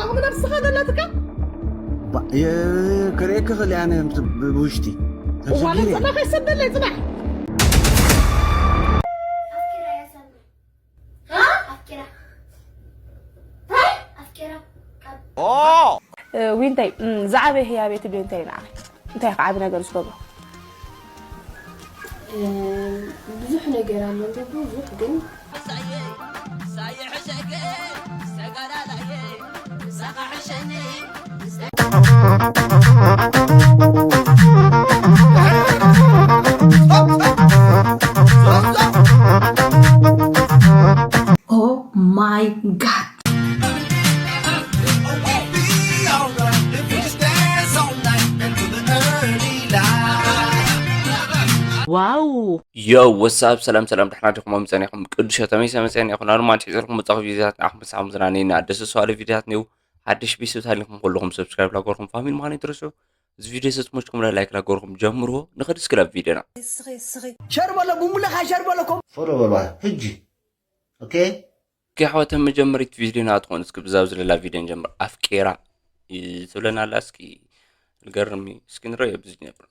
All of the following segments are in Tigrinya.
ኣኹም ነብስኻ ዘለትካ ክርእየኪ ክእል ኣነ ብውሽጢ እዋለ ፅባሕ ይሰደለይ ፅባሕ ዊንተይ ዝዓበየ ህያቤት ድዩ እንታይ ንዓኺ እንታይ ከዓቢ ነገር ዝገብሮ ብዙሕ ነገር ኣሎ እንዶ ብዙሕ ግን Oh my god. ዋው ዮ ወሳብ ሰላም ሰላም ድሕና ዲኹም ጸኒኹም ቅዱስ ተመይሰ መጸን ይኹን ኣርማን ሒዘልኩም መጻኹ ቪዲዮታት ንዓኹም ሳኹም ዝናነይና ደስ ሰዋለ ቪዲዮታት ነው ሓድሽ ቤተሰብ ታሊኹም ኩልኹም ሰብስክራይብ ላገርኩም ፋሚሊ ማን ይትረሱ እዚ ቪዲዮ ሰጽሞችኩም ላይክ ላገርኩም ጀምሮ ንኸድ እስክላ ቪዲዮና ሸር በሎ ቡምብለኻ ሸር በሎ ኮም ፎሎ በሏ ሕጂ ኦኬ ከሕዋተ መጀመሪት ቪዲዮና ትኾን እስኪ ብዛብ ዝለላ ቪዲዮ ንጀምር ኣፍቄራ ትብለና ኣላ እስኪ ልገርም እስኪ ንረዮ ብዚ ነብር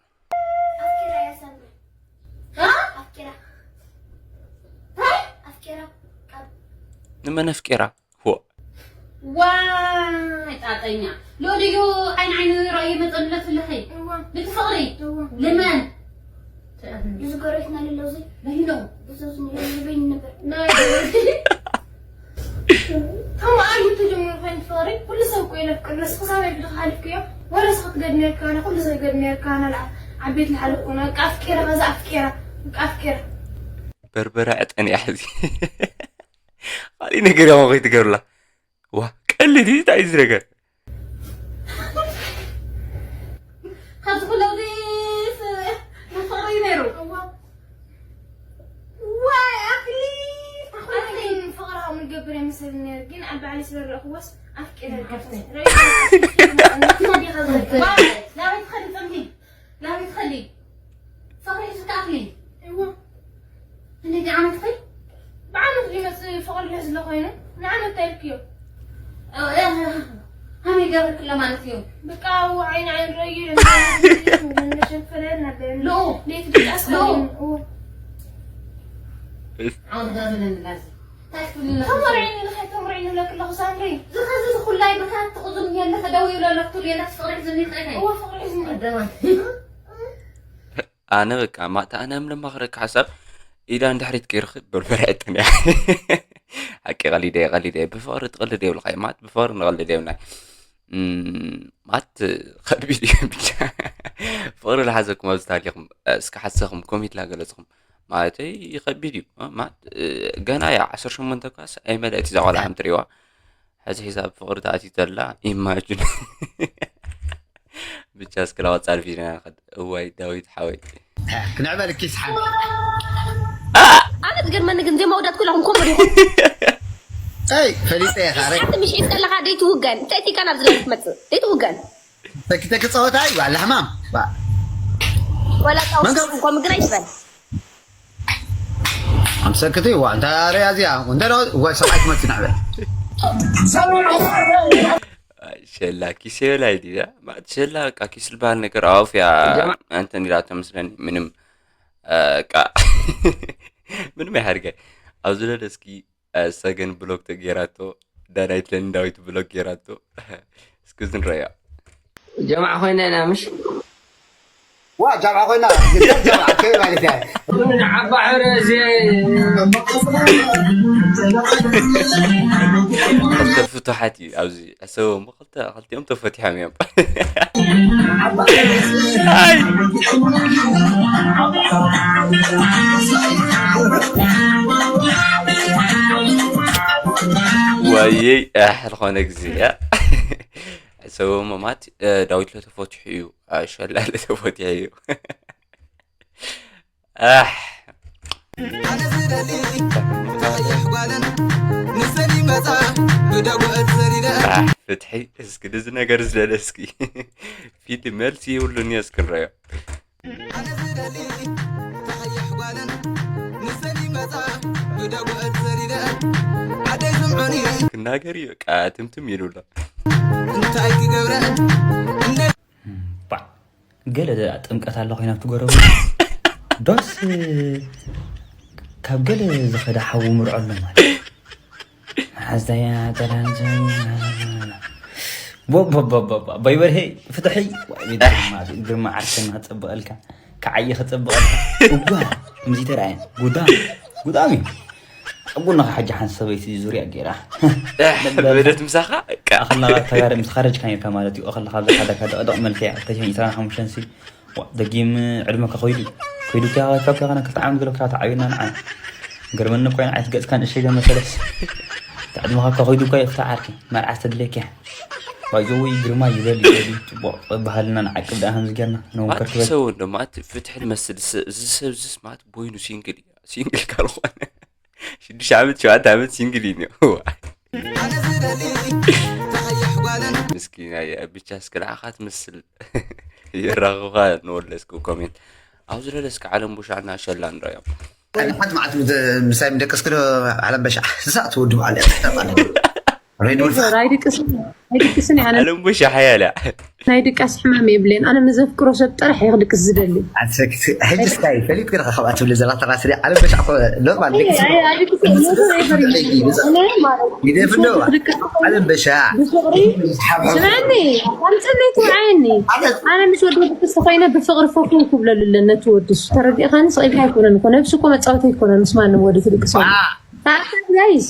ንመን ኣፍቄራ ሆ ዋይ ጣጠኛ ሎድዮ ዓይን ዓይኑ ራእዩ መጠንለት ለኸይ ብትፍቕሪ ልመን እዚ ጎረቤትና ልለው እዚ ለሂለው ብዘዝ ዝበይን ነበር ከምኡ ኣዩ ተጀምሩ ኮይኑ ፍቕሪ ኩሉ ሰብ እኮ የለፍቅር ንስኺ ሳበይ ብድኻ ሓሊፍክዮ ወላ ስኺ ትገድሚ ነርካና ኩሉ ሰብ ይገድሚ ነርካና ዓበይቲ ልሓለፍኩና በቃ ኣፍቂረ ከዛ ኣፍቂረ በቃ ኣፍቂረ በርበረ ዕጠን እያ ሕዚ ካሊእ ነገር ያማ ከይትገብርላ ዋ ቀልድ እዩ እንታይ እዚ ነገር ካብዚ ኩሉ እዚ ፍቕሪ ነይሩ ዋይ ኣክሊ ፍቕሪ ከምኡ ዝገብር የመሰል ነይሩ ግን ኣብ ባዕሊ ስለ ረእኽዎስ ኣፍቂረ ናበይ ትኸዲ ፅምዲ ናበይ ትኸዲ ፍቕሪ ሒዙካ ኣክሊ እዎ እንዴት ዓመት ኸይ ብዓመት ሊመፅ ፍቕሪ ልሕዝ ዝለ ኮይኑ ንዓመት ታይልክዮ ከመይ ገበርክለ ማለት እዩ በቃ ዓይን ዓይን ረዩ ነሸፈለ ናበ ሎ ቤት ድቃስ ሎ እፍ ዓወት ጋብለኒ ላዚ እንታይ ክትብልኒ ተምርዒኒ ንኸ ተምርዒኒ ለክለኹ ሳምሪ ዝኸዚ ዝኹላይ ምክንያት ትቕዙም የለ ከደው ይብለለ ክትብሉ የለ ፍቕሪ ዝኒ ኸይኸይ እዎ ፍቕሪ ዝኒ ደማ ኣነ በቃ ማእታ ኣነ ምለማኽረካ ሓሳብ ኢዳ እንድሕሪት ገይርኺ በርበረ ዕጥን እያ ሓቂ ቀሊደ እየ ቀሊደ እየ ብፍቕሪ ትቐልድ የብልካ ማለት ብፍቕሪ ንቐልድ የብልና ማለት ከቢድ እዩ ብቻ ፍቕሪ ዝሓዘኩም ኣብዚ ታሊኹም እስከ ሓሰኹም ኮሚት ላገለጽኹም ማለተይ ከቢድ እዩ ማለት ገና እያ ዓሰርተ ሸሞንተ ኳስ ኣይመለእት እዛ ቆልዓ ከም ትሪእዋ ሕዚ ሒሳብ ፍቕሪ ተኣትዩ ተላ ኢማጅን ብቻ እስክላ ወፃል ፊትና ንኸድ እዋይ ዳዊት ሓወይ ክንዕበል ኪስ ሓን ኣነ ትገርመኒ ግን ዜማ ወዳት ኩላኹም ከምኡ ዲኹም ኣይ ፈሊጠ እየ ካረ ሓንቲ ምሽ ሒዝካ ኣለኻ ደይትውገን እንታይ ቲካ ናብ ዝለለ ትመፅእ ደይትውገን ተኪተ ክፀወታ እዩ ኣለ ሕማም ወላ ጣውስ ኮም ግን ኣይትበል ኣምሰክቲ ዋ እንታይ ኣረያ እዚኣ እንተ ወይ ሰብኣይ ክመፅእ ንዕበል ሸላ ኪስ የበላይ ድያ ማለት ሸላ በቃ ኪስ ዝበሃል ነገር ኣውፍያ እንተን ኢላቶ መስለኒ ምንም በቃ ምንም ኣይሓድገ ኣብዚ ለለ እስኪ ሰገን ብሎክ ተገይራቶ ዳናይት ለንዳዊት ብሎክ ገይራቶ እስኪ ዝንረያ ጀማዓ ኮይና ኢና ምሽ ዋ ጃምዓ ኮይና ጃምዓ ከይ ማለት እያ ዓባ ሕረ እዚ ክልተ ፍቱሓት እዩ ኣብዚ ሕሰቦ እሞ ክልተ ክልቲኦም ተፈቲሖም እዮም ኣይ ወይይ ኣሕ ዝኾነ ግዜ እያ ሕሰቦ እሞ ማት ዳዊት ለተፈትሑ እዩ ሸላለ ተፈትሑ እዩ ኣሕ ፍትሒ እስኪ ድዚ ነገር ዝለለ እስኪ ፊት መልሲ ይብሉኒ እስክንረዮ ክናገር እዩ በቃ ትምትም ይሉሎ እንታይ ክገብረ እንደ ባዕ ገለ ጥምቀት ኣሎ ኮይና ብትጎረቡ ዶስ ካብ ገለ ዝኸዳ ሓዊ ምርዖ ኣሎ ማለት ሓዝዳያ ጠራንዘ ቦቦቦቦቦ ባይበርሄ ፍትሒ ግርማ ዓርከና ክጸብቐልካ ክዓይ ክጸብቐልካ እጓ ከምዚ ተረኣየ ጉዳ ጉዳም እዩ ኣጉና ሓጂ ሓንቲ ሰበይቲ ዙርያ ገይራ በደት ምሳኻ ኣኸላ ተጋር ምስ ተኻረጅካ ነርካ ማለት እዩ ኣኸላ ካብ ዝሓዳካ ደቕደቕ መልክያ ተሽን ዕስራን ሓሙሽተን ሲ ደጊም ዕድመካ ኮይዱ ኮይዱ ካብ ከነ ክልተ ዓመት ገለካ ተዓብና ንዓ ገርመኒ ኮይን ዓይነት ገጽካ ንእሽተይ መሰለስ ዕድመካ ከ ኮይዱ እኳ የፍታ ዓርኪ መርዓ ዝተድለየክ እያ ባይዘወይ ግርማ ይበል ይበል ጽቡቕ ባህልና ንዓቅብ ደኣ ከምዚ ጌርና ነውንከር ክበል ሰው እንደማት ፍትሕ ልመስል ዝሰብ ዝስ ማለት ቦይኑ ሲንግል እዩ ሲንግል ካልኾነ ሽዱሽተ ዓመት ሸውዓተ ዓመት ሲንግል እዩ ምስኪን ብቻ እስከ ንዓኻ ትመስል የራኽብኻ ንወለስኩ ኮሜንት ኣብዚ ለለስከ ዓለም ቡሻዕና ሸላ ንረዮም ሓንቲ መዓልቲ ምሳይ ምደቀስክ ዶ ዓለም በሻዕ ዝሳእ ትወድብ ኣለ ሬድ ወልፍ ኣይድቅስን ኣይድቅስን እየ ኣነ ዓለም ቡሻ ሓያል እያ ናይ ድቃስ ሕማም የብለይን ኣነ ንዘፍቅሮ ሰብ ጥራሕ እየ ክድቅስ ዝደሊ ሕጂ ስካይ ፈሊጥክ ዲኻ ካብኣ ትብል ዘላ ተራስሪ ዓለም በሻዕ እኮ ኖርማል ደቂ ሰብ ኣይድቅስን እየ ነበር እየ ግደፍ እንዶ ዓለም በሻዕ ብፍቕሪ ስምዐኒ ኣምፅለይ ትውዓየኒ ኣነ ምስ ወዲ ወዲ ክስ ኮይነ ብፍቕሪ ፈኹም ክብለሉ ኣለነ እቲ ወዲ እሱ ተረዲእኻኒ ስቕ ኢልካ ኣይኮነን እኮ ነብሲ እኮ መፃወቲ ኣይኮነን ምስ ማንም ወዲ ትድቅስ ታዕካ ጋይስ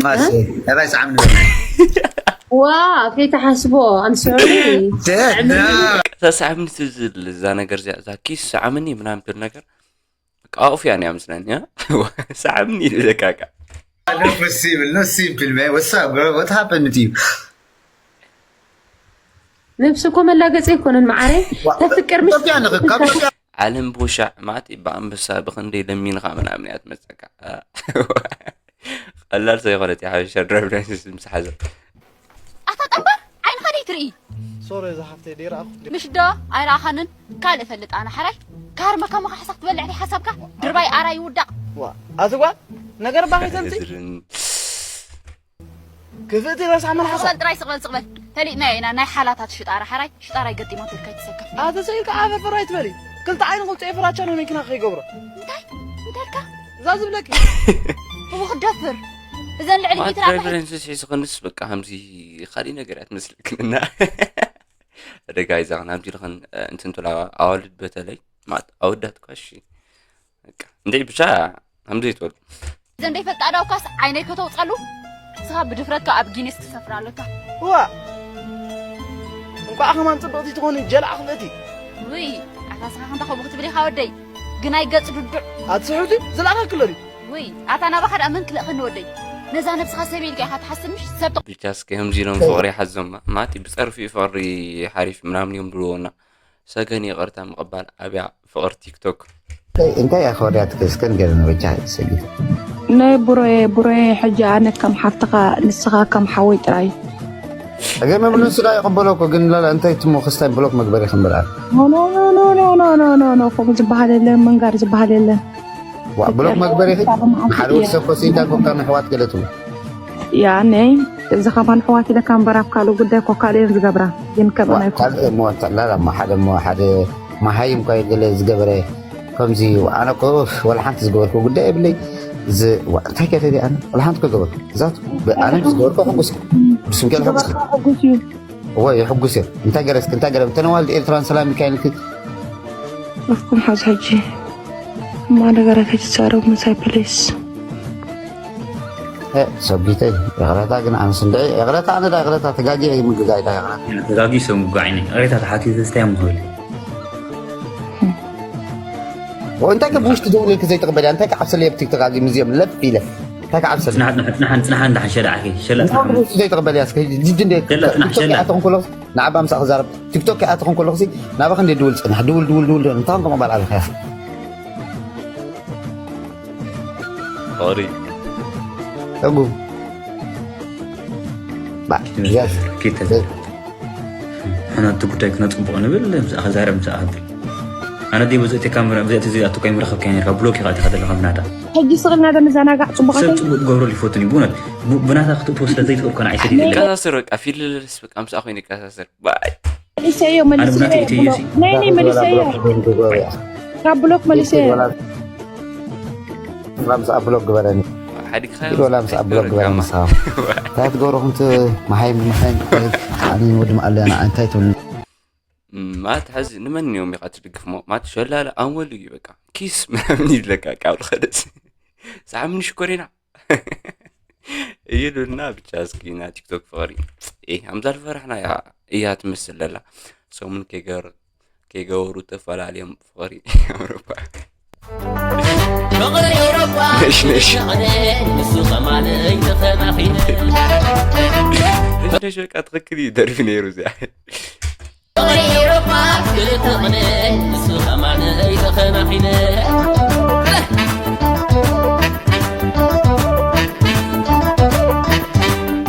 ማሲ ኣባይ ሰዓም ንበል ዋ ከይተሓስቦ ኣምስዑ ተሳዕምኒ ትዝል እዛ ነገር እዚኣ እዛ ኪስ ሰዓምኒ ምናምን ትብል ነገር ኣውፍያ እያ ምስለኒ ሰዓምኒ ኢሉ ዘካካ Simple, no simple, man. What's up, bro? What happened to you? ነብሲ እኮ መላገፂ ኣይኮነን መዓረይ ተፍቅር ምሽ ኢትዮጵያ ንኽብ ካብ ኢትዮጵያ ዓለም ቦሻዕ ማቲ ብኣንበሳ ብክንደይ ለሚንኻ ምናምን እያ ትመፀካ ቀላል ሰው የኾነት የሓበሻ ድራይቭ ላይሰንስ ምስ ሓዘ ኣታ ጠንባር ዓይንኻ ደይ ትርኢ ሶሪ እዛ ሓፍተይ ደይረኣኹ ምሽ ዶ ኣይረኣኻንን ካልእ ፈልጥ ኣነ ሓራይ ካርመካ መኻሕሳ ክትበልዕ ደይ ሓሳብካ ድርባይ ኣራ ይውዳቕ ዋ ኣቲ ጓል ነገር ባኺ ተምፂ ክፍእቲ ረሳሕ መልሓሳ ስቕበል ጥራይ ስቕበል ስቕበል ፈሊጥናዮ ኢና ናይ ሓላታት ሽጣራ ሓራይ ሽጣራ ይገጢማ ትልካ ይትሰከፍ ኣቲ ስኢልካ ዓፈርፈር ኣይትበሊ ክልተ ዓይኒ ክልፅኤ ፍራቻ ናይ መኪና ከይገብሮ እንታይ እንታይ ኢልካ እዛ ዝብለኪ እሞ ክደፍር እዘን ልዕሊ ሚትራ ድራይቨር እንስስ ሒዝኽንስ በቃ ከምዚ ካሊእ ነገር እያ ትመስለክን እና ደጋ ይዛኽን ከምዚ ኢልኽን እንትን ትብላ ኣዋልድ በተለይ ማለት ኣወዳት እኳ እሺ በቃ እንዴ ብቻ ከምዚ ይትበል እዘን ደይፈልጣ ዳውካስ ዓይነይ ከተውፀሉ ንስኻ ብድፍረትካ ኣብ ጊኒስ ትሰፍር ኣለካ እዋ እንቋዕ ከማን ፅብቕቲ ትኾኒ ጀላዕ ክፍእቲ ውይ ኣታ ስኻ ከምታ ከምኡ ክትብል ኢኻ ወደይ ግን ኣይገፅ ዱዱዕ ኣትስሑቲ ዝለኣኸክለኒ ውይ ኣታ ናባኻ ደኣ መን ክልእኸኒ ወደይ ነዛ ነብስኻ ሰብ ኢልካ ኢኻ ትሓስብ ምሽ ሰብ ብቻስ ከምዚ ኢሎም ፍቕሪ ሓዞማ ማቲ ብፀርፊ ፍቕሪ ሓሪፍ ምናምን እዮም ድልዎና ሰገን ይቕርታ ምቕባል ኣብያ ፍቕሪ ቲክቶክ እንታይ እያ ከወዳትክ እስከ ንገርኒ በጃ ሰጊት ናይ ብሮየ ብሮየ ሕጂ ኣነ ከም ሓፍትኻ ንስኻ ከም ሓወይ ጥራይ እገ መምልሱ ዳ ይቕበሎ እኮ ግን ላላ እንታይ ትሞ ክስታይ ብሎክ መግበሪ ክንብል ኣለ ኖ ኖ ኖ ኖ ኖ ኖ ኖ ኖ ከምኡ ዝበሃል የለን ምንጋር ዝበሃል የለን ዋ ብሎክ መግበሪ ሓደ ወዲ ሰብ ኮሲንካ ኮካ ንሕዋት ገለ ትብሉ ያኔ እዚ ከማን ኣሕዋት ኢለካ እምበር ኣብ ካልእ ጉዳይ እኮ ካልእ እየን ዝገብራ ግን ከምኡ ናይ ካልእ እሞ ላላ እሞ ሓደ እሞ ሓደ መሃይም እኳ ገለ ዝገበረ ከምዚ ኣነ እኮ ወላ ሓንቲ ዝገበርኩ ጉዳይ የብለይ እንታይ ገለ ኣነ ወላ ሓንቲ እኮ ገበርኩ እዛት ኣነ ዝገበርኩ ሕጉስ ብስም ገለ ሕጉስ ሕጉስ እዩ እዎ የሕጉስ እዮም እንታይ ገለ እስኪ እንታይ ገለ እተን ኣዋልድ ኤርትራን ሰላም ሚካኤል ኣፍኩም ሓዝ ሕጂ እማ ነገራት ኣይትዛረቡ ምሳይ ፕሊስ ሰቢተይ ይቕረታ ግን ኣንስ እንድዒ ይቕረታ ኣነ ዳ ይቕረታ ተጋጊ ምግጋይ ዳ ይቕረታ ተጋጊ ሰብ ምጓዕ ይቕሬታ ተሓቲተ ስታይ ምኽብል እንታይ ከ ብውሽጢ ደውለልክ ዘይትቕበል እያ እንታይ ከዓብሰለ ኣብ ቲክቶክ ኣብዚ ምዚኦም ለፍ ኢለ እንታይ ከዓብሰለ ፅናሓን ፅናሓን እንዳሓን ሸላ ዓኪ ሸላ ፅናሓን ዘይትቕበል እያ እስከ ጅጅ እንደ ሸላ ፅናሕ ሸላ ንዓባ ምሳእ ክዛረብ ቲክቶክ ክኣትኹም ከለኹ ሲ ናባኸ እንደ ድውል ፅናሕ ድውል ድውል ድውል ድውል እንታይ ከምቕባል ኣለኸ ኦሪ ሕጉ ሕናቲ ጉዳይ ክነፅቡቕ ንብል ምሳእ ክዛረብ ምሳእ ክብል ኣነ ደይ በዚ እቲ ካሜራ፣ በዚ እቲ እዚኣ እኮ ኣይምረኸብካዮ ነርካ። ብሎክ ኢኻ እቲኻ ዘለኻ ብናታ። ሕጂ ስቕ ኢልና ዶ ንዘናጋዕ ሰብ ጽቡቓተይ? ጽቡቕ ትገብረሉ ይፈቱን እዩ ብእውነት። ብ-፣ ብናታ ክትእትዎ ስለ ዘይትኽእል እኮ ንዓይ ሰዲድለይ። ይቀሳሰር በቃ ፊልልስ በቃ ምስኣ ኮይኑ ይቀሳሰር ባይ መሊሰዮ ኣነ ብናታ መሊሰዮ ኢተዮ ሲ ናይ ናይ መሊሰዮ ካብ ብሎክ መሊሰዮ ራምስ ኣብሎክ ግበረኒ ሓዲግካ ዶላ ምስ ኣብሎክ ግበረኒ ምሳኻ እንታይ ትገብሩ ከምቲ መሃይም መሃይም ኣኒ ወዲ ማኣለና እንታይ ትብሉ ማለት ሕዚ ንመን እዮም ኢኻ ትድግፍ ሞ ማለት ሸላለ ኣንወሉ እዩ በቃ ኪስ ምናምን ይብለካ ካብ ልኸደስ ሳዕምኒ ሽኮሪና እዩ ሉልና ብቻ እስኪ ና ቲክቶክ ፍቕሪ ኣምዛ ዝፈራሕና እያ ትመስል ለላ ሰሙን ከይገበሩ ተፈላለዮም ፍቕሪ ኣውሮፓ ፍቕሪ ኤውሮጳ ነሽ ነሽ ንሱ ኸማነይ ተኸናኺነ ነሽ በቃ ትኽክል እዩ ደርፊ ነይሩ እዚኣ ፍቕሪ ኤውሮጳ ክልተ ቕነ ንሱ ኸማነይ ተኸናኺነ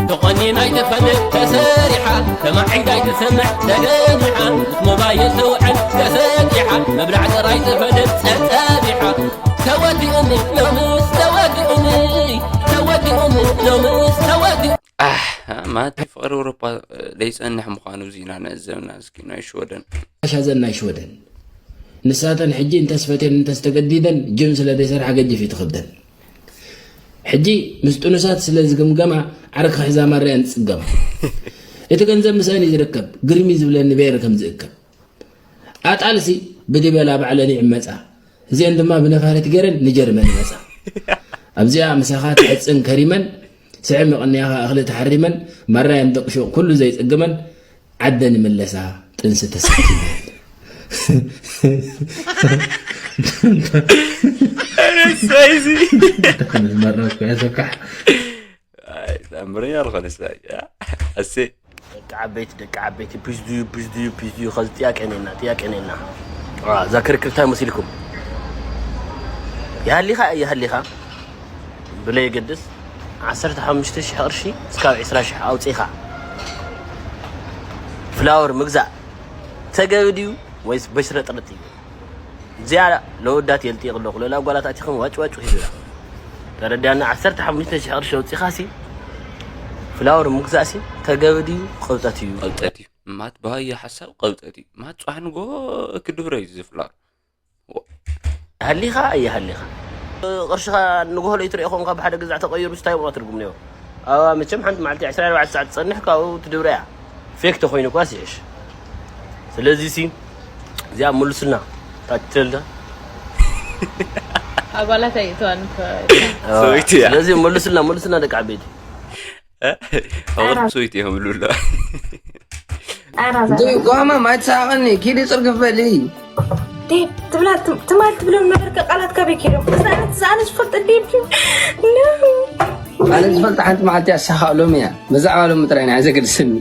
ተቖኒና ኣይትፈልጥ ተሰሪሓ ተማዒዳ ኣይትሰምዕ ተገኒሓ ምስ ሞባይል ትውዕል ተሰኪሓ ምብላዕ ጥራይ ትፈልጥ ጸጸቢሓ ተወዲኡኒ ሎምስ ተወዲኡኒ ተወዲኡኒ ሎምስ ተወዲኡ ኣሕ ማቲ ፍቕሪ ኣውሮፓ ለይጸንሕ ምዃኑ እዚ ኢና ንዕዘብና እስኪ ናይ ሽወደን ሻዘን ናይ ሽወደን ንሳተን ሕጂ እንተስፈትየን እንተስተገዲደን ጅም ስለ ዘይሰርሓ ገጅፍ እዩ ትኸብደን ሕጂ ምስ ጥኑሳት ስለ ዝግምገማ ዓርኪ ክሕዛ ማርያን ትፅገማ እቲ ገንዘብ ምሳን እዩ ዝርከብ ግርሚ ዝብለኒ ቤር ከም ዝእከብ ኣጣልሲ ብዲበላ ባዕለን ይዕመፃ እዚአን ድማ ብነፋሪት ገይረን ንጀርመን ይመፃ ኣብዚኣ ምሳኻ ትሕፅን ከሪመን ስዕም ይቐንያኻ እኽሊ ተሓሪመን ማራየን ደቂ ሹቕ ኩሉ ዘይፅግመን ዓደን ይምለሳ ጥንሲ ተሰኪመን ረሳይዚ መረኩ ያዘካሕ ኣምረኛ ዝኾነ ሳይ ኣሴ ደቂ ዓበይቲ ደቂ ዓበይቲ ፒስ ድዩ ፒስ ድዩ ፒስ ድዩ ከዚ ጥያቄ ነና ጥያቄ ነና እዛ ክርክር እንታይ መሲልኩም ይሃሊኻ ይሃሊኻ ብለየገድስ ዓሰርተ ሓሙሽተ ሽሕ ቅርሺ እስካብ ዕስራ ሽሕ ኣውፂኻ ፍላወር ምግዛእ ተገቢ ድዩ ወይስ በሽረጥረጥ እዩ እዚኣ ለወዳት የልጥየቕ ኣለኹ ለላ ጓላት ኣቲኹም ዋጭ ዋጭ ሂዱላ ተረዳና ዓሰርተ ሓሙሽተ ሽሕ ቅርሺ ኣውፂኻሲ ፍላወር ምግዛእሲ ተገቢ ድዩ ቅብጠት እዩ ቀብጠት እዩ ማት ብሃየ ሓሳብ ቀብጠት እዩ ማት ፅዋሕ ንጎ ክድብረ እዩ ዝፍላር ሃሊኻ ኣይሃሊኻ ቅርሽኻ ንጎሆ ለይትሪኦ ኾንካ ብሓደ ግዛዕ ተቐይሩ ስታይ ብቐ ትርጉም ነዮ ኣዋ መቸም ሓንቲ መዓልቲ ዕስራ ኣርባዕተ ሰዓት ትፀንሕ ካብኡ ትድብረ እያ ፌክ ተኾይኑ እኳ ሲሕሽ ስለዚ ሲ እዚኣ ምሉስልና ታትልዳ ኣባላት ኣይእተዋን ሰበይቲ እያ ስለዚ ምሉስልና ምሉስልና ደቂ ዓበይቲ ኣቕርብ ሰበይቲ እዮም ብሉ ኣሎ ኣራዛ ጓማ ማይትሳቀኒ ኪዲ ጽርግፍ በሊ ዴብ ትብላ ትማል ትብሎም ነበርከ ቃላት ካበይ ኪዶም ዝኣነ ዝፈልጥ ዴብ ድዩ ኣነ ዝፈልጥ ሓንቲ መዓልቲ ኣሳኻእሎም እያ ብዛዕባ ሎም ጥራይ ናይ ዘገድስኒ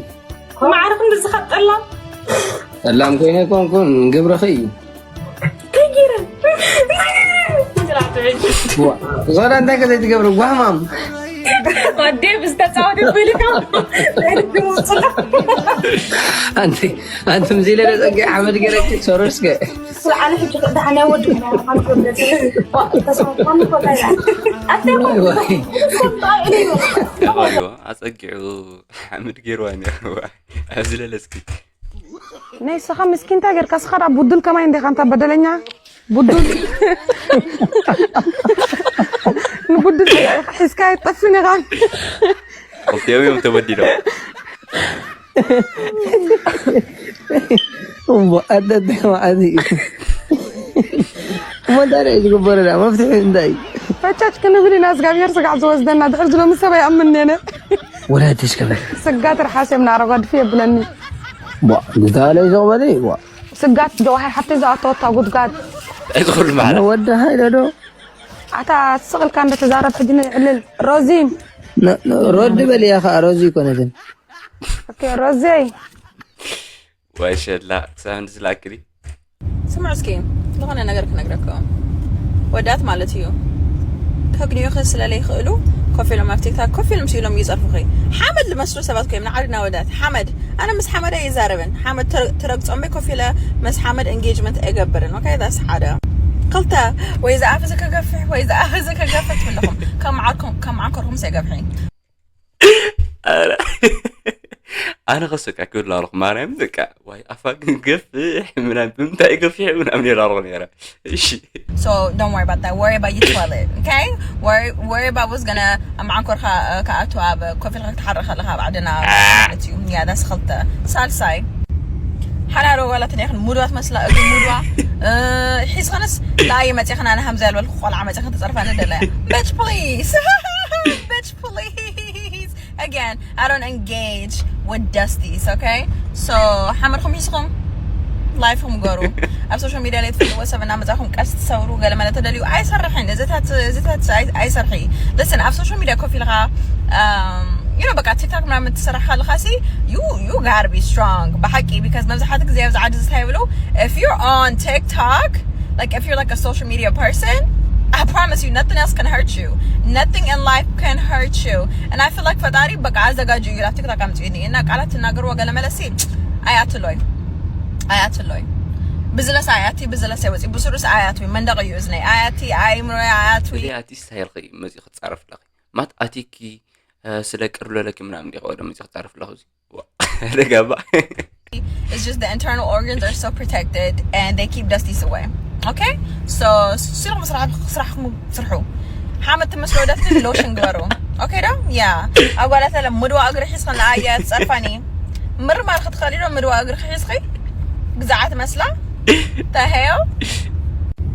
ማዕረ ክንዲ ዝኸጠላ ጠላም ኮይነ ኣይኮንኩን ግብርኺ እዩ ከይረ ዋ፣ ዝኾነ እንታይ ከ ዘይትገብሪ ጓማም ዴብ ዝተፃወት ይብልካ ኣንቲ ኣንቲ ምዚ ኢለ ጸጊ ሓመድ ገረኪ ሶሮስከ ስለ ኣነ ሕጂ ክዳሓን ያወድኩ ተስፋ ኣጸጊዑ ሓመድ ገይርዋ ነርዋ ኣብዚ ለለስኪ ናይ ስኻ ምስኪን እንታይ ጌርካ ስኻ ዳ ቡዱል ከማይ እንዴኻ እንታ በደለኛ ቡዱል ንቡዱል ሒዝካ ይጠፍን ኢኻ ክልቲኦም እዮም ተበዲሎም እሞ ኣደ እንታይ መዓት እዩ እሞ እንታይ ደ ዝግበረና መፍትሒ እንታይ እዩ ፈቻች ክንብል ኢና እግዚኣብሔር ስጋዕ ዝወስደና ድሕር ዝሎሚ ሰብ ኣይኣምንኔነ ወላዲስ ከመይ ስጋት ርሓስ እዮም ናረጓድፊ የብለኒ ቧ ግታለይ ዘቕበለ ቧ ስጋት ጀዋህር ሓፍቲ ዝኣተወታ ጉድጋድ እዚ ኩሉ ማለት ወዲ ሃይለ ዶ ኣታ ስቕልካ እንደ ተዛረብ ሕጂ ንዕልል ሮዚን ሮዲ በልያ ከዓ ሮዚ ይኮነትን ኦኬ ሮዚይ ወይ ሸላ ክሳብ እንድዝላክሊ ስምዑ እስኪ ዝኾነ ነገር ክነግረኩም ወዳት ማለት እዩ ከግንዩኺ ስለለይኽእሉ ኮፍ ኢሎም ኣብ ቲክታክ ኮፍ ኢሎም ስኢሎም ይጸርፉኺ። ሓመድ ልመስሉ ሰባት ኮይም ንዓድና ወዳት ሓመድ። ኣነ ምስ ሓመድ ኣይዛረብን። ሓመድ ተረ- ትረግጾም ኮፍ ኢለ ምስ ሓመድ engagement ኣይገብርን። Okay, that's ሓደ። ክልተ፣ ወይ ዝኣፍ እዚ ከገፍሕ ወይ ዝኣፍ እዚ ከገፍሕ ትብልኹም። ከም ዓርኩም ከም ዓንኮርኩም ሰይገብሒ። ኧረ ኣነ ከሰካ ክብል ኣለኹ ማርያም በቃ ዋይ ኣፋ ግን ገፍሕ ምናምን ብምንታይ ገፊሕ ምናምን ይላልኹ ነረ። እሺ So don't worry about that. Worry about your toilet, okay? Worry, worry about what's gonna. ኣብ መዓንኮርካ ከኣቱ ኣብ ኮፍ ኢልካ ክትሓርቕ ከለኻ ኣብ ዓድና ማለት እዩ። ያ that's ክልተ። ሳልሳይ ሓላሎ ዋላ ትንያኽን ሙድዋ ትመስላ እግሪ ሙድዋ እ፣ ሒዝኸንስ ለኣየ መፂኽን ኣነ ሃምዛ ያልበልኩ ቆልዓ መፂኽን ትፀርፋኒ ደለያ። Bitch please. Bitch please. Again, I don't engage with dusties, okay? So ሓመድኩም ሒዝኩም ላይፍኩም ገሩ። ኣብ ሶሻል ሚድያ ላይ ትፈልጥዎ ሰብ እናመፃኹም ቀስ ትሰብሩ ገለ መለ ተደልዩ ኣይሰርሕን። እዚታት እዚታት ኣይ- ኣይሰርሒ። Listen, ኣብ ሶሻል ሚድያ ኮፍ ኢልካ you know በቃ ቲክቶክ ምናምን ትሰርሕ ከለኻ ሲ you you gotta be strong ብሓቂ። Because መብዛሕትኡ ግዜ ኣብዚ ዓዲ እንታይ ይብሉ, if you're on TikTok, like if you're like a social media person, I promise you nothing else can hurt you. Nothing in life can hurt you. And I feel like ፈጣሪ በቃ ኣዘጋጅ እዩ ናብ ቲክቶክ ኣምፅኡኒ እና ቃላት ትናገርዎ ገለ መለሲ ኣይኣትሎይ ኣይኣትሎይ ብዝለሳ ኣያቲ ብዝለሳ ወፂ ብስሩስ ኣያትዊ መንደቕ እዩ እዝነይ ኣያቲ ኣይምሮ ኣያትዊ እዚኣ እቲ ስታይልኺ መፂ ክትፃረፍ ኣለኺ ማት ኣቲኪ ስለ ቅር ለለኪ ምናምን ዲኸ ወደ መፂ ክትፃረፍ ኣለኹ እዚ ደጋባ It's just the internal organs are so protected and they keep dusties away. Okay? So ሲልኩም ስራሕ ስራሕኩም ስርሑ ሓመድ ትመስሉ ወዳት ግን ሎሽን ግበሩ። Okay ዶ? ያ ኣጓላት ለ ምድዋ እግሪ ሒዝከን ኣያ ትጸርፋኒ ምርማር ክትኸሊ ዶ ምድዋ እግሪ ሒዝኺ ግዛዓት መስላ ተሄዮ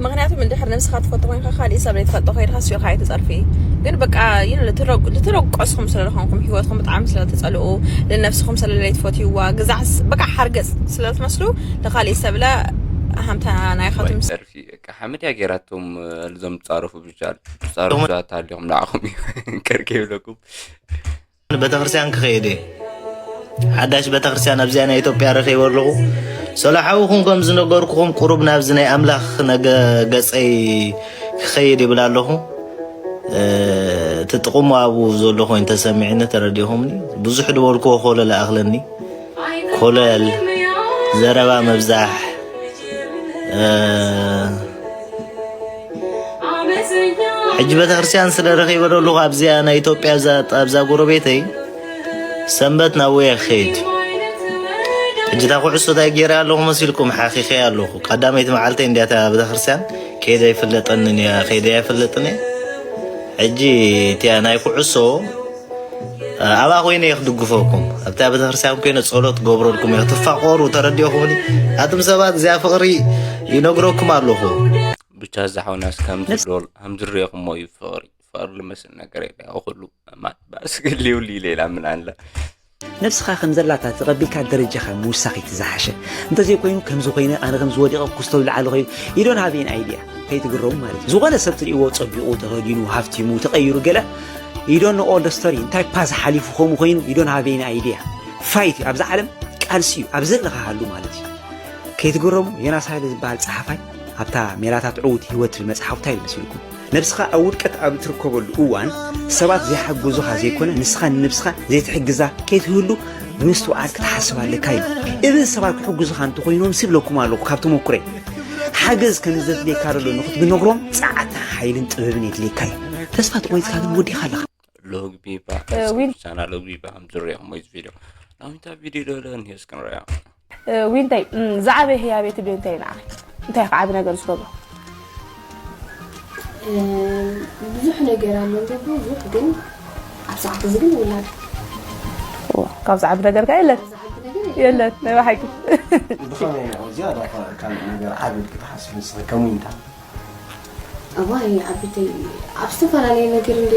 ምክንያቱ ምንድሕር ነብስኻ ትፈቱ ኮይንካ ካሊእ ሰብ ዘይትፈልጦ ከይድካ ስዮካ ኣይትፀርፊ ግን በቃ ልትረቆስኩም ስለዝኮንኩም ህይወትኩም ብጣዕሚ ስለትፀልኡ ንነብስኩም ስለለይትፈትይዋ ግዛዕ በቃ ሓርገፅ ስለትመስሉ ንካሊእ ሰብለ ሃምታ ናይካትኩም ፀርፊ ሓመድ እያ ገይራቶም እዞም ዝፃረፉ ብቻል ዝፃረፉ ዛት ሃልዮም ንዓኹም እዩ ቅርቂ ይብለኩም ቤተክርስትያን ክኸይድ እየ። ሓዳሽ ቤተክርስትያን ኣብዚኣ ናይ ኢትዮጵያ ረኺበ ኣለኹ። ሰሎ ሓውኹም ከም ዝነገርኩኹም ቁሩብ ናብዚ ናይ ኣምላኽ ነገ ገጸይ ክኸይድ ይብል ኣለኹ። እ፣ እቲ ጥቕሙ ኣብኡ ዘሎ ኮይኑ ተሰሚዕኒ ተረዲኹምኒ። ብዙሕ ዝበልክዎ ኮለል ኣኽለኒ። ኮለል፣ ዘረባ ምብዛሕ፣ እ፣ ሕጂ ቤተክርስትያን ስለ ረኺበ ዘለኹ ኣብዚኣ ናይ ኢትዮጵያ ኣብዛ- ኣብዛ ጎረቤተይ ሰንበት ናብ ወየ ክኸይድ ሕጂ እታ ኩዕሶ እንታይ ገይረ ኣለኹ መሲልኩም ሓኺኸ ኣለኹ ቀዳመይቲ መዓልተይ እንዲያ እታ ቤተክርስትያን ከይደ ኣይፍለጠንን እያ ከይደ ኣይፍለጥን እየ ሕጂ እቲያ ናይ ኩዕሶ ኣብኣ ኮይነ እየ ክድግፈኩም ኣብታ ቤተክርስትያን ኮይነ ጸሎት ገብረልኩም እየ ክትፋቀሩ ተረዲኦኹምኒ ኣቱም ሰባት እዚኣ ፍቅሪ ይነግረኩም ኣለኹ ብቻ እዛ ሓውናስ ከምዝሪኦኹሞ እዩ ፍቅሪ ፍቅሪ ልመስል ነገር የለ ኩሉ ማት ባእስግል ይውል ኢለ ኢላ ምን ኣለ ነብስኻ ከም ዘላታ ተቐቢልካ ደረጃኻ ምውሳኽ እቲ ዝሓሸ እንተዘይኮይኑ ከምዚ ኮይነ ኣነ ከምዚ ወዲቐ ክስተብሉ ዓለ ኮይኑ you don't have an idea ከይትግረሙ ማለት እዩ ዝኾነ ሰብ ትርእይዎ ጸቢቑ ተኸዲኑ ሃፍቲሙ ተቐይሩ ገለ you don't know all the story እንታይ ፓዝ ሓሊፉ ከምኡ ኮይኑ you don't have an idea fight እዩ ኣብዚ ዓለም ቃልሲ እዩ ኣብ ዘለኻ ሃሉ ማለት እዩ ከይትግረሙ ዮናስ ሃይለ ዝበሃል ጸሓፋይ ኣብታ ሜላታት ዕዉት ህይወት ትብል መጽሓፉ እንታይ ኢሉ መሲልኩም ነብስኻ ኣብ ውድቀት ኣብ እትርከበሉ እዋን ሰባት ዘይሓግዙኻ ዘይኮነ ንስኻ ንነብስኻ ዘይትሕግዛ ከይትህሉ ብምስትውዓል ክትሓስብ ኣለካ እዩ እብን ሰባት ክሕግዙኻ እንተኾይኖም ስብለኩም ኣለኹ ካብ ተመኩረይ ሓገዝ ከም ዘድልየካ ዘሎ ንክትነግሮም ጸዓትን ሓይልን ጥበብን የድልየካ እዩ ተስፋ ተቆሪፅካ ግን ወዲእካ ኣለኻ ሎግቢባ ዊን- ቻና ሎግቢባ ከም ዝሪኦኹም ወይ ቪድዮ ናዊንታ ቪድዮ ዶ ዶ እንሄ እስክንሪኦ ዊንታይ ዝዓበየ ህያቤት ድዮ እንታይ ንዓኺ እንታይ ክዓቢ ነገር ዝገብሮ ብዙሕ ነገር ኣሎ እንደ ብዙሕ ግን ኣብ ሰዓት እዚ ግን ውላድ እዋ፣ ካብ ዝዓቢ ነገር ከ የለን ዝዓቢ ነገር የለን ናይ ብሓቂ ብኸመይ እዚኣ ዶ ካልእ ነገር ዓቢ ክትሓስብ ንስኺ ከም ዊንታ እዋይ ዓቢተይ ኣብ ዝተፈላለየ ነገር እንደ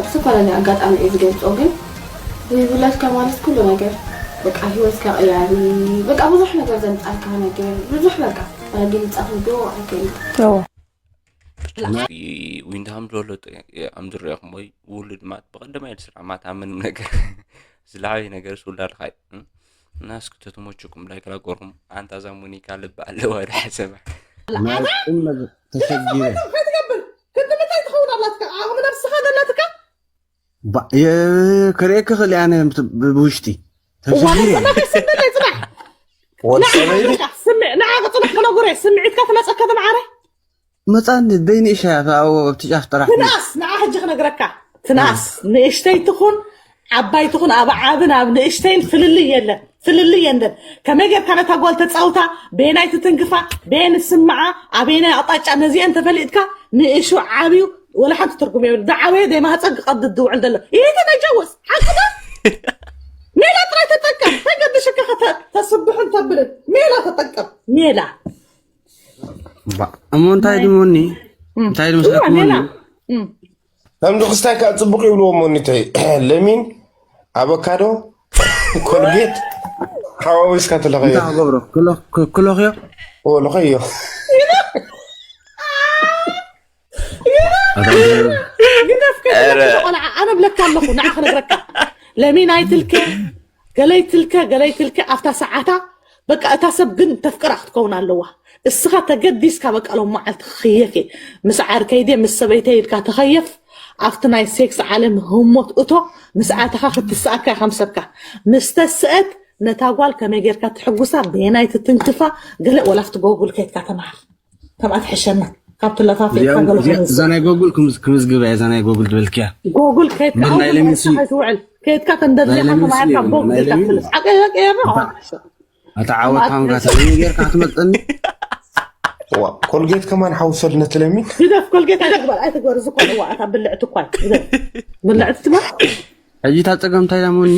ኣብ ዝተፈላለየ ኣጋጣሚ እዩ ዝገልፆ ግን ዘይብላትካ ማለት ኩሉ ነገር በቃ ህይወትካ ቀያሪ በቃ ብዙሕ ነገር ዘምፃልካ ነገር ብዙሕ በቃ ገልፃ ክንዶ ኣይክእል እዎ ዊንታ ከም ዝበሎ ኣምዝሪኦኹም ወይ ውሉድ ማት ብቐደማይ ስራሕ ማት ኣብ ምንም ነገር ዝለዓበየ ነገር ስውላድካ እዩ እና እስኪ ተተመችኩም ላይክ ላጎርኩም ኣንታ እዛ ሞኒካ ልቢ ኣለዋ ዳሕሰባ ናይ ቁም ነገር ተሸጊረ ከይትገብር ክንዲ ምንታይ ትኸውን ኣላትካ ኣኹም ነብስኻ ዘለትካ ባ- የ- ክርእየኪ ክእል ኣነ ብት- ብ- ብውሽጢ እዋን ተሸጊረ ጽናሕ ስምዕለይ ጽናሕ ወዲ ንዓ ሰበይቲ በቃ ስምዕ ንዓ ጽናሕ ክነግሮ እየ ስምዒትካ ትመፀካ ተምዓረ መፃኒ ደይ ንእሻ እያ ኣብኡ ኣብቲ ጫፍ ጥራሕ ትንኣስ ንዓ ሕጂ ክነግረካ ትንኣስ ንእሽተይ ትኹን ዓባይ ትኹን ኣብ ዓብን ኣብ ንእሽተይን ፍልልይ የለን ፍልልይ የለን ከመይ ጌርካ ነታ ጓል ተፃውታ በየናይ ትትንክፋ በየን ስምዓ ኣበየናይ ኣቕጣጫ ነዚአን ተፈሊጥካ ንእሹ ዓብዩ ወላ ሓንቲ ትርጉም የብል ዝዓበየ ደይ ማህፀን ክቐድድ ዝውዕል ዘሎ ይህተ ናይ ጀወስ ሓቅዶ ሜላ ጥራይ ተጠቀም ተገድሽካ ተስብሕን ተብልን ሜላ ተጠቀም ሜላ ባ- እሞ እንታይ ድሞኒ እንታይ ድምስለኩሞኒ ከም ንክስታይ ከዓ ፅቡቅ ይብልዎ ሞኒተይ ለሚን ኣበካዶ ኮልጌት ሓዋዊስካ ትለኸዮ እንታይ ክገብሮ ክሎ- ክ- ክሎኽዮ ወልኸዮ ግደፍ ከይትለካ ቆልዓ ኣነ ብለካ ኣለኹ ንዓ ክነግረካ ለሚን ኣይትልከ ገለይትልከ ገለይትልከ ኣብታ ሰዓታ በቃ እታ ሰብ ግን ተፍቅራ ክትከውን ኣለዋ እስኻ ተገዲስካ በቃ ሎም መዓልቲ ክኽየፍ እየ ምስ ዓርከይደ ምስ ሰበይተይ ኢልካ ተኸየፍ ኣብቲ ናይ ሴክስ ዓለም ህሞት እቶ ምስ ኣተኻ ክትስኣካ ኢኻ ምሰብካ ምስ ተስአት ነታ ጓል ከመይ ጌርካ ትሕጉሳ በየናይ ትትንክፋ ገለ ወላ ኣብቲ ጎጉል ከይድካ ተምሃር ከምኣ ትሕሸና ካብ ትለፋፊ እዚኣ ናይ ጎጉል ክምዝግብ እያ እዛ ናይ ጎጉል ትበልክያ ጎጉል ከይድካ ግን ናይ ለሚሲ- ትውዕል ከይድካ ተንደርዚኻ ናይ ለሚሲ ተማሂርካ የብሉ፣ ጎጉል ናይ ለሚ- ትከፍል ሓቀ በቂ የብሎ ኣታ ዓወት ሃምካ ተለሚጌርካ ክትመፀኒ ዋ ኮልጌት ከማን ሓውሰል ነትለሚን ግደፍ ኮልጌት ኣይትግበር ኣይትግበር እዚ ኮን እዋ ኣታ ብልዕቲ እኳ ግደፍ ብልዕቲ ትማ ሕጂ እታ ፀገም እንታይ ዳሞኒ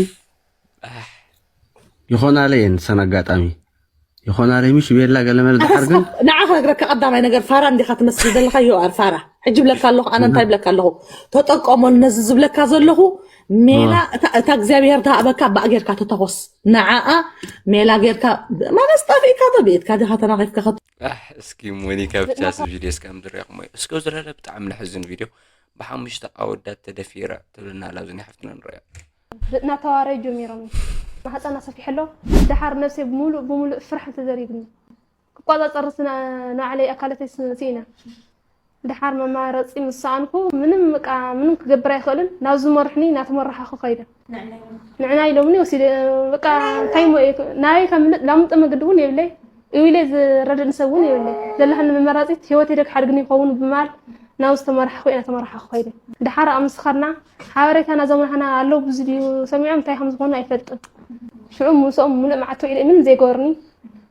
ይኾናለ እየን ሰን ኣጋጣሚ ይኾናለ ምሽ ቤላ ገለመለ ድሓር ግን ንዓ ክነግረካ ቀዳማይ ነገር ፋራ እንዲኻ ትመስል ዘለኻ ዮኣር ፋራ ሕጂ ብለካ ኣለኹ ኣነ እንታይ ብለካ ኣለኹ ተጠቀመሉ ነዚ ዝብለካ ዘለኹ ሜላ እታ እግዚኣብሔር ተሃበካ ባእ ጌርካ ተተኾስ ንዓኣ ሜላ ጌርካ ማለት ጠፊእካ ተብኢትካ ዲኻ ተናኺፍካ እስኪ ሞኒካ ብቻ ስ ቪድዮ እስካም ዝሪያኹም ወይ እስከ ዝለለ ብጣዕሚ ለሕዝን ቪድዮ ብሓሙሽተ ኣወዳት ተደፊራ ትብልና ላብዚ ናይ ሓፍትና ንሪያ ብጥና ተዋራይ ጀሚሮም ማህፀና ሰፊሐ ኣሎ ድሓር ነብሰይ ብምሉእ ብምሉእ ፍርሓት ተዘሪብኒ ክቆፃፀር ንዓለይ ኣካላተይ ስኢነ ድሓር መማረፂ ምስ ሰኣንኩ ምንም በቃ ምንም ክገብር ኣይኽእልን ናብ ዝመርሕኒ እናተመራሓኹ ከይደ ንዕና ኢሎምኒ ወሲደ በቃ እንታይ ናበይ ከምልጥ ላምጠ መገዲ እውን የብለይ እው ኢለ ዝረድእኒ ሰብ እውን የብለይ ዘለሃኒ መመራፂት ህይወተይ ደግ ሓድግኒ ይኸውን ብማል ናብ ዝተመራሕኹ ኢና ተመራሕኹ ከይደ ድሓር ኣብ ምስኻርና ሓበሬታ ናዞም ናህና ኣለዉ ብዙ ድዩ ሰሚዖም እንታይ ከም ዝኾኑ ኣይፈልጥን ሽዑ ምስኦም ምሉእ መዓት ውዒለ ምንም ዘይገበርኒ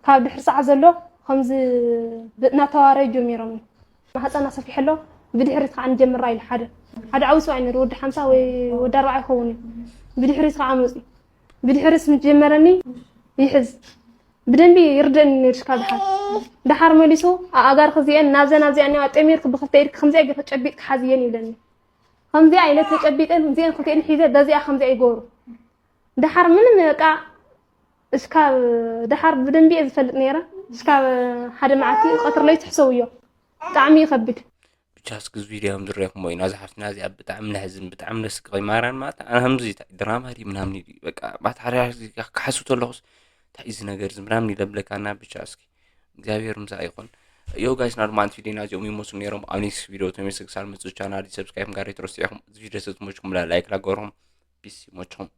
ካብ ድሕሪ ሰዓት ዘሎ ከምዚ እናተዋረዩ ጀሚሮምኒ ማህፀና ሰፊሐ ኣሎ ብድሕሪት ከዓ ንጀምራ ኢሉ ሓደ ሓደ ዓብዪ ሰብኣይ ነይሩ ወዲ ሓምሳ ወይ ወዲ ኣርባዓ ይኸውን እዩ ብድሕሪት ከዓ መፅኡ ብድሕሪት ምስ ጀመረኒ ይሕዝ ብደንቢ ይርደኒ ነይሩ ሽካ ድሓር ድሓር መሊሱ ኣእጋር ክዚአን ናብዘን ኣብዚኣ እኒዋ ኣጠሚርክ ብክልተ ኢድክ ከምዚኣ ጌርካ ጨቢጥክ ሓዝየን ይብለኒ ከምዚኣ ኢለ ተጨቢጠን እዚአን ክልቲአን ሒዘ በዚኣ ከምዚኣ ይገብሩ ድሓር ምንም በቃ እስካብ ድሓር ብደንቢ እየ ዝፈልጥ ነይረ እስካብ ሓደ መዓልቲ ቀትር ለይቱ ሕሰውዮ ብጣዕሚ ይኸብድ ብቻ እስኪ እዚ ቪድዮ ከም ዝረኹሞ ኢና እዚ ሓፍትና እዚኣ ብጣዕሚ ነሕዝን ብጣዕሚ ነስቅቕ ማራን ማለት ኣነ ከምዚ ድራማ ድዩ ምናምን ኢሉ በቃ ማለት ሓደ ክሓስብ ተለኹስ እንታይ እዚ ነገር እዚ ምናምን ኢለ ብለካና ብቻ እስኪ እግዚኣብሔር ምሳ ይኹን ዮ ጋይስ ናድማንት ቪዲዮና እዚኦም ይመስሉ ነይሮም ኣብ ኔክስት ቪዲዮ ተመልሰ ክሳብ መፅእ ቻናል ሰብስክራይብ ጋር ትረስዑ ኢኹም እዚ ቪዲዮ ተዝመችኩም ላይክ ላገርኩም ፒስ ይመችኹም